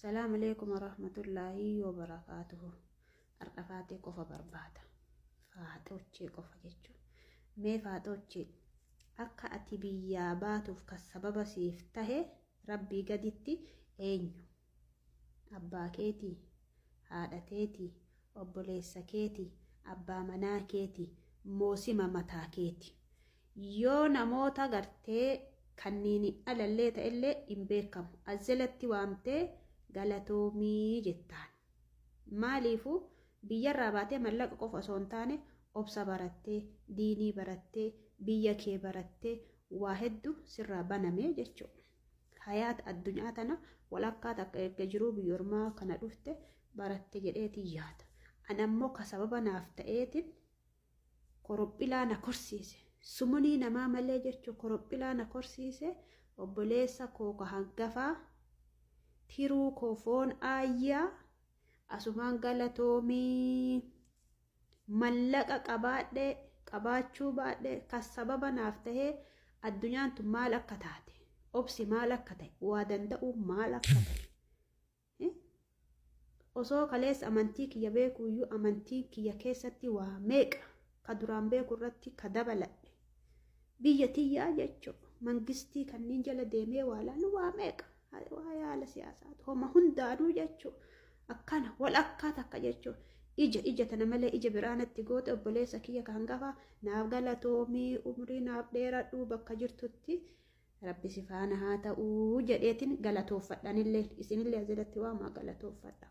Salaam alaikum warahmatullaahi wabarakaatuhu. Har'a faaxee qofa barbaada. Faaxoochee qofa jechuun. Mee faaxoochee akka ati biyyaa baatuuf kan sababa siif tahe rabbii gaditti eenyu? Abbaa keetii, haadha teetii, obboleessa keetii, abbaa manaa keetii, moosima mataa keeti. Yoo namoota gartee kanniini alallee ta'ellee hin beekamu. As jalatti waamtee galatoomii jettaan. Maaliifuu biyyarraa baatee mallaqa qofa osoo hin taane obsa barattee, diinii barattee, biyya kee barattee waa heddu sirraa baname jechuudha. Hayaata addunyaa tana walakkaa takka erga jiruu biyya ormaa kana dhufte baratte jedheetiin yaada. An ammoo ka sababa naaf ta'eetiin korophilaa na korsiise. Sumunii namaa malee jechuun korophilaa na korsiise obboleessa koo ka hangafaa tiruu koo foon aayyaa asumaan galatoomii mallaqa qabaadhee qabaachuu baadhee kan sababa naaf tahee addunyaan tun maal akka taate obsi maal akka ta'e waa danda'uu maal akka ta'e. Osoo kaleessa amantii kiyya beekuuyyuu amantii kiyya keessatti waa meeqa ka duraan beeku irratti ka dabaladhe. Biyya tiyyaa jechuudha. Mangistii kanneen jala deemee waa laalu waa meeqa. Waa yaala siyaasaatu homa hundaanuu jechuudha. Akkana wal akkaa takka jechuudha. Ija ija tana malee ija biraa natti goote obboleessa kiyya kan hangafa naaf galatoomii umrii naaf dheeradhuu bakka jirtutti Rabbi si faana haa ta'u jedheetin galatooffadhanillee isinillee asirratti waamaa galatooffadha.